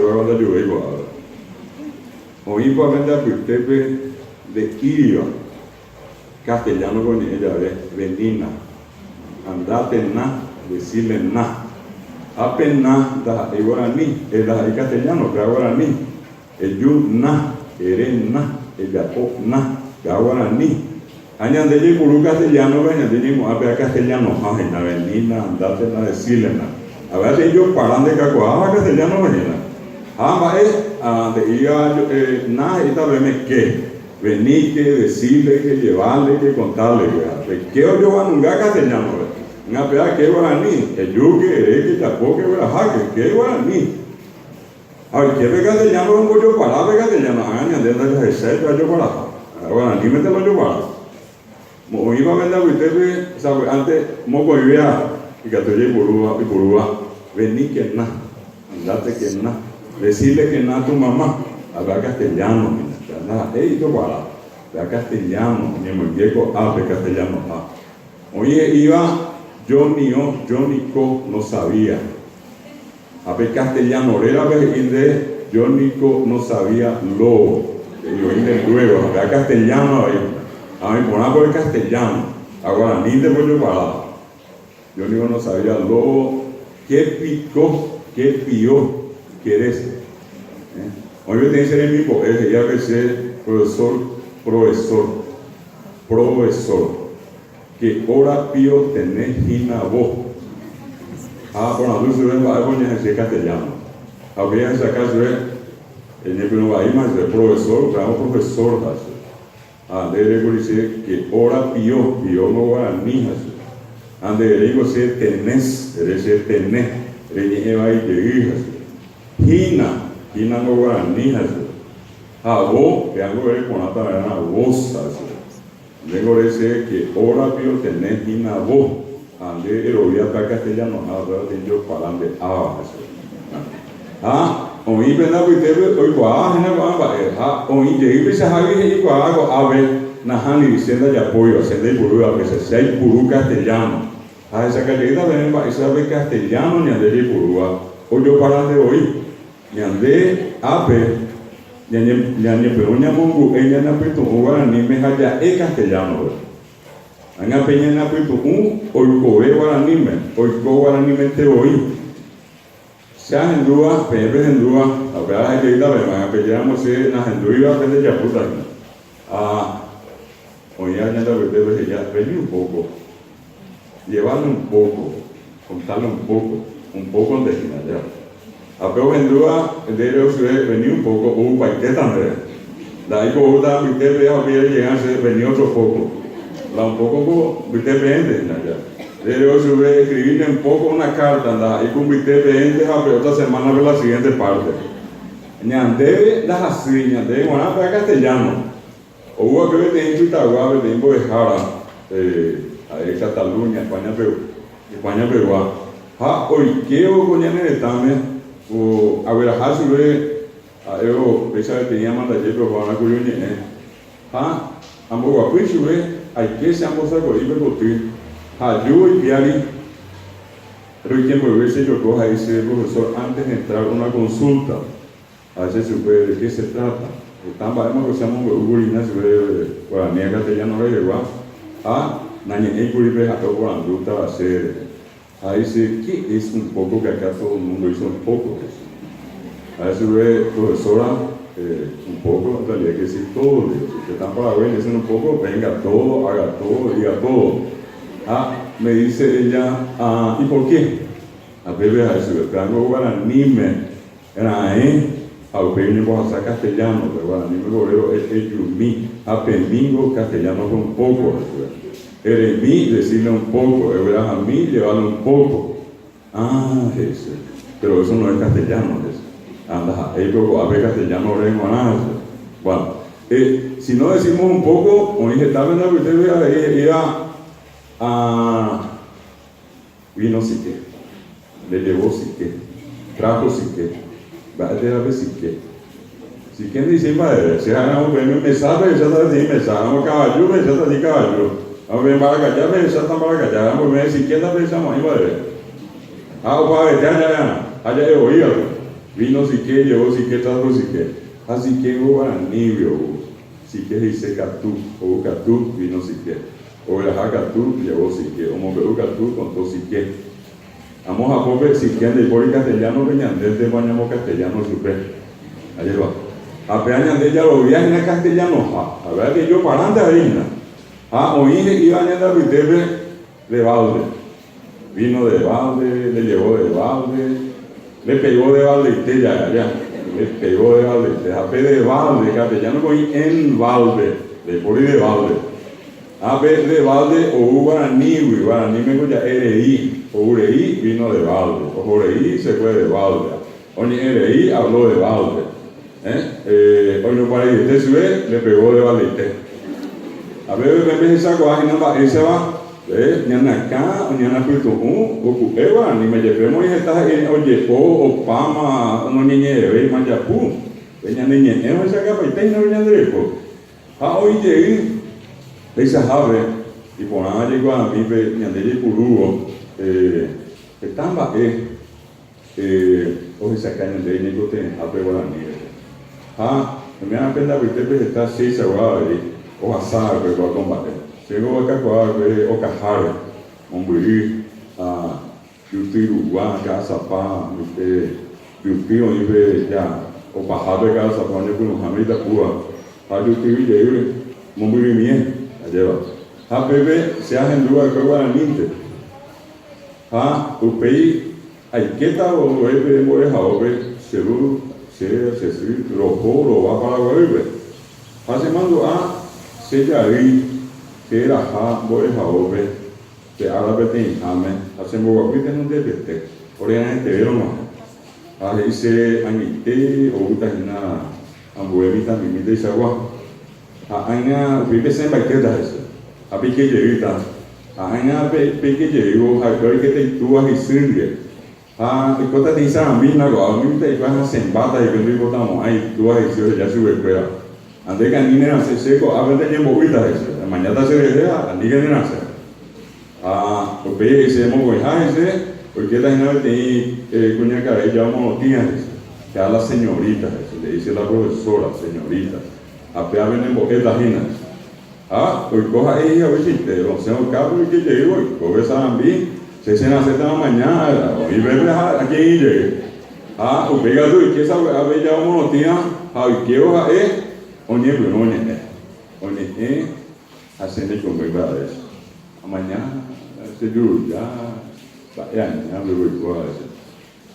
Upéva ndajuvéi ko'ág̃a. Oĩpa pende apytépe nde'íriva castellano-pe oñe'ẽ jave venina, andátena, decile na. Ha pe na ndaha'éi guarani, ndaha'éi castellano, péva guarani. Eju na, ere na, ejapo na, péva guarani. Ha ñande jaipuru castellano-pe, ñande ñaimo'ã péva castellanoha hína, venina, andátena, decílena. Avei ateĩ jopara ndekakuaáva castellano-pe hína. Ha mba'e nde'íva na he'íta peẽme ke, veníke, decíleke, lleváleke, contáleke. Ha pe ke ojovanunga castellano-pe. Ág̃a péva ke guarani, ejúke, eréke, ejapóke, egueraháke, ke guarani. Ha oike pe castellano rombojopara pe castellano, ág̃a ñande ndajahechái pe ajoparaha. Guaranímente la ojopara. Oĩva pende apytépe sapy'ánte mokõivéa ikatu jaipurúva, oipurúva, veníkena, andátekena, decílekena tu mamá, habla castellano hína, péva ndaha'éi ijopara, péva castellano, oñemoinge ko'ápe castellanoha. Oĩ he'íva yo nio, yo niko no sabía. Ha pe castellano rérape he'i nde yo niko no sabía lo he'i voi nde luego ha péva castellano avei ha oĩ porã por el castellano ha guaranínte po ojokuaáva yo niko no sabía lo que piko que pio querés eh oĩ peteĩ che remimbo'e he'ívape che profesor proesor proesor Che hora pio tene hína vo. Ha aporandu chupe mba'épa oñe'ẽ castellano. Ha upéi ahechaka chupe eñepyrũ vaíma chupe, profesor, upévamo profesor ha chupe. Ha nde erékuri che che hora pio, pio ngo guarani ha chupe. Ha nde eréiko che tenés, ere che tene, reñe'ẽ vai jey ha chupe. Hína, hína ngo guarani ha chupe. Ha vo, péango ere porãta va'erã vos ha chupe. Ndéngo reche que hora pio tene hína vo, ha nde eroviáta castellanoha upéva peteĩ jopara nde áva ha che. Ha oĩ pende apytépe oikuaáva hína ko'ã mba'e, ha oĩ jey peichahágui he'ikuaa ko'ápe, Nahániri, che ndajapóiva, che ndaipurúiva péicha, che aipuru castellano. Ha ahechaka jeýta peẽme mba'éichapa pe castellano ñande jaipurúva ojopara nde voi. Ñande ápe ñañepyrũ ñamongu'e ñane apytu'ũ guaraníme ha ja'e castellano-pe. Ág̃a pe ñane apytu'ũ oikove guaraníme, oiko guaranimete voi. Che ahendúva, peẽ pehendúva, ha upéva ahejeýta peẽme, ág̃a pejéramo che nahendúiva pendejapúta hína. Ha oĩva ñande apytépe he'íva, Vení un poco, llevale un poco, contale un poco, un poco nde hína, ya. Ha pe ohendúva nde ere ochupe, Vení un poco, oupaitéta ndéve. Nda'éiko oúta mbytépe ha upéi rejegã che, Vení otro poco. La un poco ko mbytépeénte hína, ya. Nde ere ochupe, Escribile un poco una carta, ndaha'éiko mbytépeénte ha pe otra semana-pe la siguiente parte. Ñandéve ndahasýi, ñandéve g̃uarã pe castellano. Ou va'ekue peteĩ pytagua, peteĩ mbo'ehára, ha'e Cataluña, España pegua, España pegua. Ha oikévo ko ñane retãme, ko agueraha chupe ha'e péicha peteĩ amandajépe oho va'erã kuri oñe'ẽ. Ha amboguapy chupe, aike che ambosako'i pe koty, ha aju oipiári. Roike mboyve che joko ha he'i chéve, Profesor, antes de entrar una consulta, ha che chupe, De qué se trata? Heta mba'éma ko che amombe'u kuri hína chupe guarani ha castellano rehegua, ha nañe'ẽi kuri pe ha'e oporandútava che rehe. Ha he'i chéve, Qué es un poco que acá todo el mundo dice un poco? He'i chéve. Ha he'i chupe, Profesora, un poco en realidad quiere decir todo, le digo, si usted está en Paraguay le dicen un poco, venga todo, haga todo, diga todo. Ha me dice ella, ah, y por qué? Ha pépe ha'e chupe, péango guaraníme raẽ ha upéi oñembohasa castellano-pe, guaraníme vove ro'e ejumi ha pemíngo castellano-pe un poco, ha'e chupe. Eremi, decirle un poco, eguerahami, llevarle un poco. Ah, he'i chupe, pero eso no es castellano, he'i chupe. Ah, ndaha'éi ko ko'ápe castellano ore g̃uarã, he'i chupe. Bueno, eh, si no decimos un poco, oĩ heta pende apytépe avei he'íva, ah, vino sique, le llevó sique, trajo sique, mba'e térã pe sique. Sique nde'iséi mba'eve, che ha'éramo peẽme mesápe ehecháta peteĩ mesa, ha'éramo kavajúpe ehecháta peteĩ kavaju, ha'éramo peẽ mbarakajápe ehecháta mbarakaja, ha'éramo peẽ sique ndapehechamo'ãi mba'eve. Ha opavavete ha ja'e'arã, ha ja'e voi avei. Vino sique, llevó sique, trajo sique. Ha siquéngo guaranígui ou. Sique he'ise katu, ou katu, vino sique. Ogueraha katu, llevó sique. Omombe'u katu, contó sique. Amo hapópe, sique ndaipóri castellano-pe, ñandéntepa ñamocastellano chupe. Ajépa. Ha péa ñande jarovia hína castellano-ha. Ha péa ke ijoparánte avei hína. Ha oĩ he'íva ñande apytépe de balde. Vino de balde, le llevó de balde, le pegó de baldeite ja'e aja, le pegó de baldeite. Ha pe de balde, castellano-pe oĩ en balde, ndaipóri de balde. Ha pe de balde ou guaranígui, guaranímeko ja'e rei, ou rei, vino de balde, oho rei, se fue de balde, oñe'ẽ rei, habló de balde. Eh, oñopareiete chupe, le pegó de baldeite. Ha pe pehechakuaa hína mba'éichapa pe ñane akã oñanapytu'ũ oku'e guaraníme, jepe omoĩ heta he'i ojepo opáma noñeñe'ẽvéima japu, pe ñane ñe'ẽ ohechakapaite hína pe ñande reko. Ha oĩ jey peichahápe iporã jaikuaami pe ñande jaipurúvo heta mba'e Ohechaka ñande ñaikotevẽhápe guarani rehe. Ha oiméva pende apytépe heta chéichagua avei ohasa va'ekue kua ko mba'e. Chéngo okakuaa va'ekue okaháre, mombyry ha juty rugua, ka'asapa, upe juty oĩ pe ja opahápe ka'asapa oñepyrũháme itapúva ha jutýgui jey mombyrymie, ajéva. Ha pépe che ahendu va'ekue guaranínte. Ha upéi aikéta vove pe mbo'ehaópe che ru, che ha che sy roho rova Paraguaýpe. Ha chemandu'a che jarýi che raha mbo'ehaópe pe ára peteĩháme ha chemboguapy tenondepete ore'ãeteve rog̃uahẽ. Ha he'i che ag̃uite oúta hína ambue mitãmimi ndeichagua. Ha ág̃a upéi pesẽmbaitéta hese, ha peike jeýta. Ha ág̃a peike jeývo, ha'ekuéra oikéta itúva ha isy ndive. Ha oikóta teĩ sarambi hína ko'ág̃a, umi mitã'ikuéra hasẽmbáta hikuái ndoipotamo'ãi itúva ha isy oheja chupekuéra. Ha ndéke ani nerasẽ, che ko'ápente añembo'ýta hese, emañáta cherehe ha aníke nerasẽ. Ha upéi he'i che mokõiha hese, oikéta hína peteĩ kuñakarai jáva morotĩva hese, che la señorita hese, nde'íse la profesora, señorita. Ha péva penembo'éta hína. Ha oiko ha'e he'i hagueichaite, osẽ okápe oike jey oiko pe sarambi, che cherasẽta amaña, oĩ pépe ha aje'i jey. Ha upéi katu oike sapy'a pe ijao morotĩva ha oikévo ha'e oñepyrũ oñe'ẽ. Oñe'ẽ ha che ndaikũmbýi mba'evéicha. Amaña che juruja mba'e aña pe oiko ha'e che.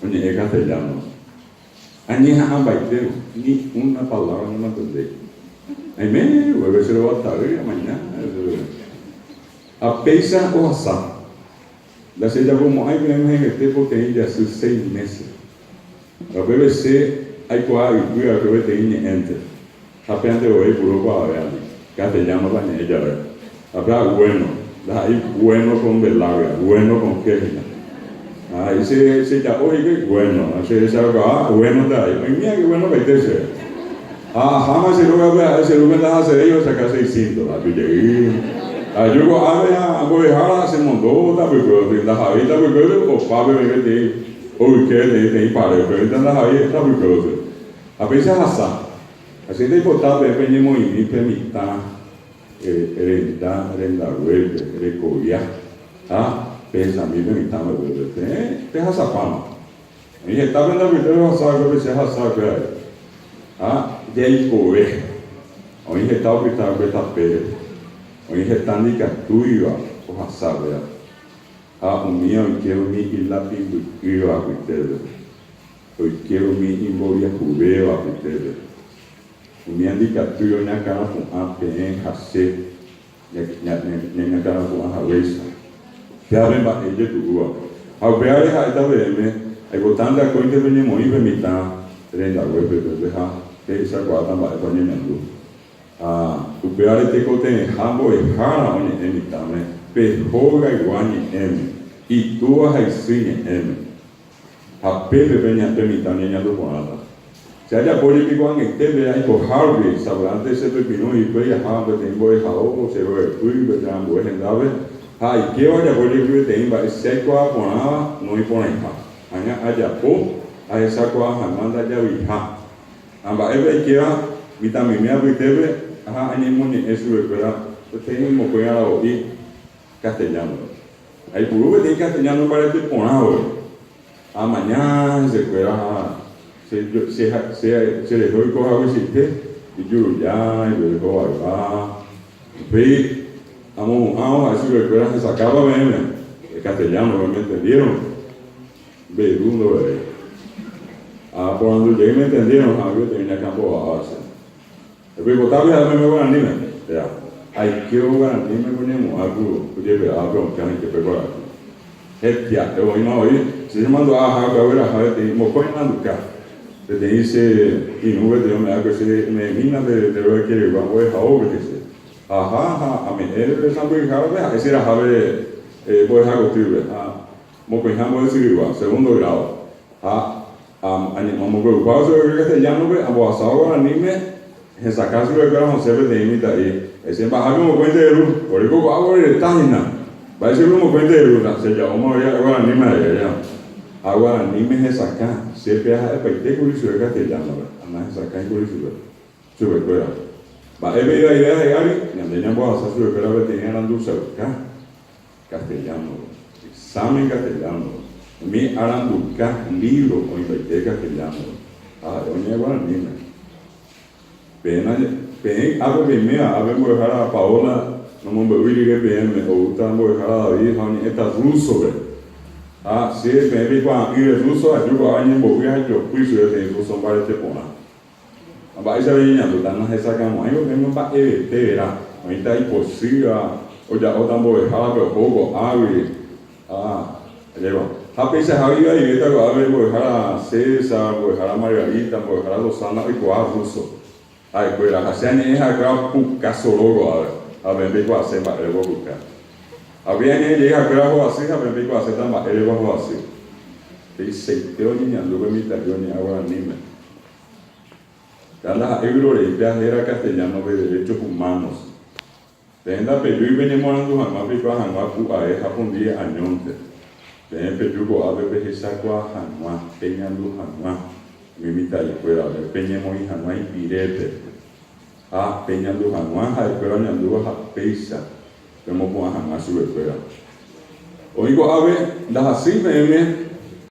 Oñe'ẽ castellano. Añeha'ãmbaitévo, ni una palabra no entendéi. Aime upépe che rovatavy amaña. Ha péicha ohasa. Ndachejapomo'ãi peẽme haimete poteĩ jasy seis mése. Ha upépe che aikuaa ypy va'ekue peteĩ ñe'ẽnte. Ha péante voi aipuru opavave andi, castellano-pe añe'ẽ jave. Ha péva guéno, ndaha'éi bueno con be larga, bueno con ge hína. Ha he'i che cheja'o hikuái guéno, ha che rechakuaa guéno ndaha'éi. Oimea que guéno paite chéve. Ha aháma che rógape ha'e che rúpe ndahasevéi ohechaka che isínto. Aju jey. Aju ko'ápe ha mbo'ehára chemondo tapykuépe, ndaha'éi tapykuépe opápe oĩ peteĩ ogyke peteĩ teĩ pare, upépe ndaha'éi tapykuépe. Ha péicha ahasa. Ha che ndaipota peẽ peñemoĩmi pe mitã renda rendaguépe, rekovia, ha pehechami pe mitã mbeguépe. Peẽ pehasapáma. Oĩ heta pende apytépe ohasa va'ekue pe che ahasa va'ekue avei. Ha jaikove. Oĩ heta opyta va'ekue tapére. Oĩ heta ndikatúiva ohasa péva. Ha umía oike umi ilapimby'ýva apytépe. Oike umi imboriahuvéva apytépe. Umi andikatúi oñakãrapu'ã peẽ ha che ñañakãrapu'ã haguéicha. Péva pe mba'e ijetu'úva. Ha upévare ha'éta peẽme, aipotánte akóinte peñemoĩ pe mitã rendaguépe pépe ha pehechakuaáta mba'épa oñeñandu. Ha upévare tekotevẽha mbo'ehára oñe'ẽ mitãme pe hogaygua ñe'ẽme, itúva ha isy ñe'ẽme. Ha pépe pe ñande mitã oñeñandu porãta. Che ajapo jepi ko'ag̃aitépe aikohárupi, sapy'ánte che pepirũ hikuái aháva peteĩ mbo'ehao che rogaypýpe térã ambue hendápe, ha aikéva ajapo jepi peteĩ mba'e che aikuaa porãva noĩporãiha. Ág̃a ajapo. Ahechakuaa hag̃ua ndajavyha. Ha mba'épa aikéva mitãmimi apytépe ha añemoñe'ẽ chupekuéra peteĩ mokõi aravo'i castellano-pe. Aipuru peteĩ castellano mbarete porã voi. Amaña hesekuéra ha che rehe oiko hagueichaite, ijuruja, ijuru hovayva. Upéi amohu'ãvo ha'e chupekuéra hesakãva peẽme, el castellano-pe, me entendieron? Mberu ndovevéi. Aporandu jey me entendieron ha peteĩ ñakãmbo'áva che. Oipotágui ha'e meme guaraníme, péa. Aikévo guaraníme ko ñemo'ã ku ojepe'áva pe okẽ oiképe kuarahy. Hetia'e oĩma voi, che chemandu'a aha upe agueraha peteĩ mokõi aranduka. Peteĩ che irũ peteĩ ome'ẽva'ekue che me'ẽmína pe nde róga keregua mbo'ehaópe hese. Aha ha ame'ẽ sãmbyhyhárape ha'e che raha pe mbo'eha kotýpe ha mokõiha mbo'esyrygua, segundo grado. Ha Amombe'upávo chupekuéra castellano-pe, ambohasávo guaraníme, hesakã chupekuéra osẽ peteĩ mitã'i. Che mbahápe mokõinte eru, ore ko ko'águi ore reta hína. Mba'éichapa mokõinte eru? Che ja'óma voi ha'e guaraníme ae. Ha guaraníme hesakã, che pe aha'epaite kuri chupe castellano-pe, ha nahesakãi kuri chupe, chupekuéra. Mba'épe ivaive ahe'ári, ñande ñambohasa chupekuéra peteĩ aranduchauka. Castellano-pe. Examen castellano-pe. Umi aranduka, libro, oĩmbaite castellano-pe. Ha ha'e oñe'ẽ guaraníme. Peẽ peẽ ápe peiméva, ápe mbo'ehára Paola nomombe'úi rire peẽme, oúta mbo'ehára David ha oñe'ẽta ruso-pe. Ha che peẽ peikuaa'ỹre ruso, aju ko'ág̃a añembo'y ha jopy chupe peteĩ ruso mbarete porã. Ha mba'éicha reñeñandúta nahesakãmo'ãivo peẽme mba'evete vera, oĩta ipochýva, oja'óta mbo'ehárape oho ko'águi, ha ajépa. Ha peichahágui ivaivéta ko'ápe mbo'ehára César, mbo'ehára Margarita, mbo'ehára Lozana oikuaa ruso. Ha'ekuéra, ha che añe'ẽ ha'ekuéra puka soro ko'ápe, ha peẽ peikuaase mba'érepa opuka. Ha upéi añe'ẽ jey ha'ekuéra hovasy ha peẽ peikuaaséta mba'érepa hovasy. Peichaite oñeñandu pe mitã'i oñe'ã guaraníme. Ha ndaha'éi vyroreipe ahéra castellano-pe derechos humanos. Peẽ ndapejúi peñemoarandu hag̃ua peikuaa hag̃ua pu'ae ha pundie añónte. Peẽ peju ko'ápe pehechakuaa hag̃ua, peñandu hag̃ua umi mitã'ikuérape, peñemoĩ hag̃ua ipirépe ha peñandu hag̃ua ha'ekuéra oñandúva ha péicha pemopu'ã hag̃ua chupekuéra. Oĩ ko'ápe ndahasýi peẽme.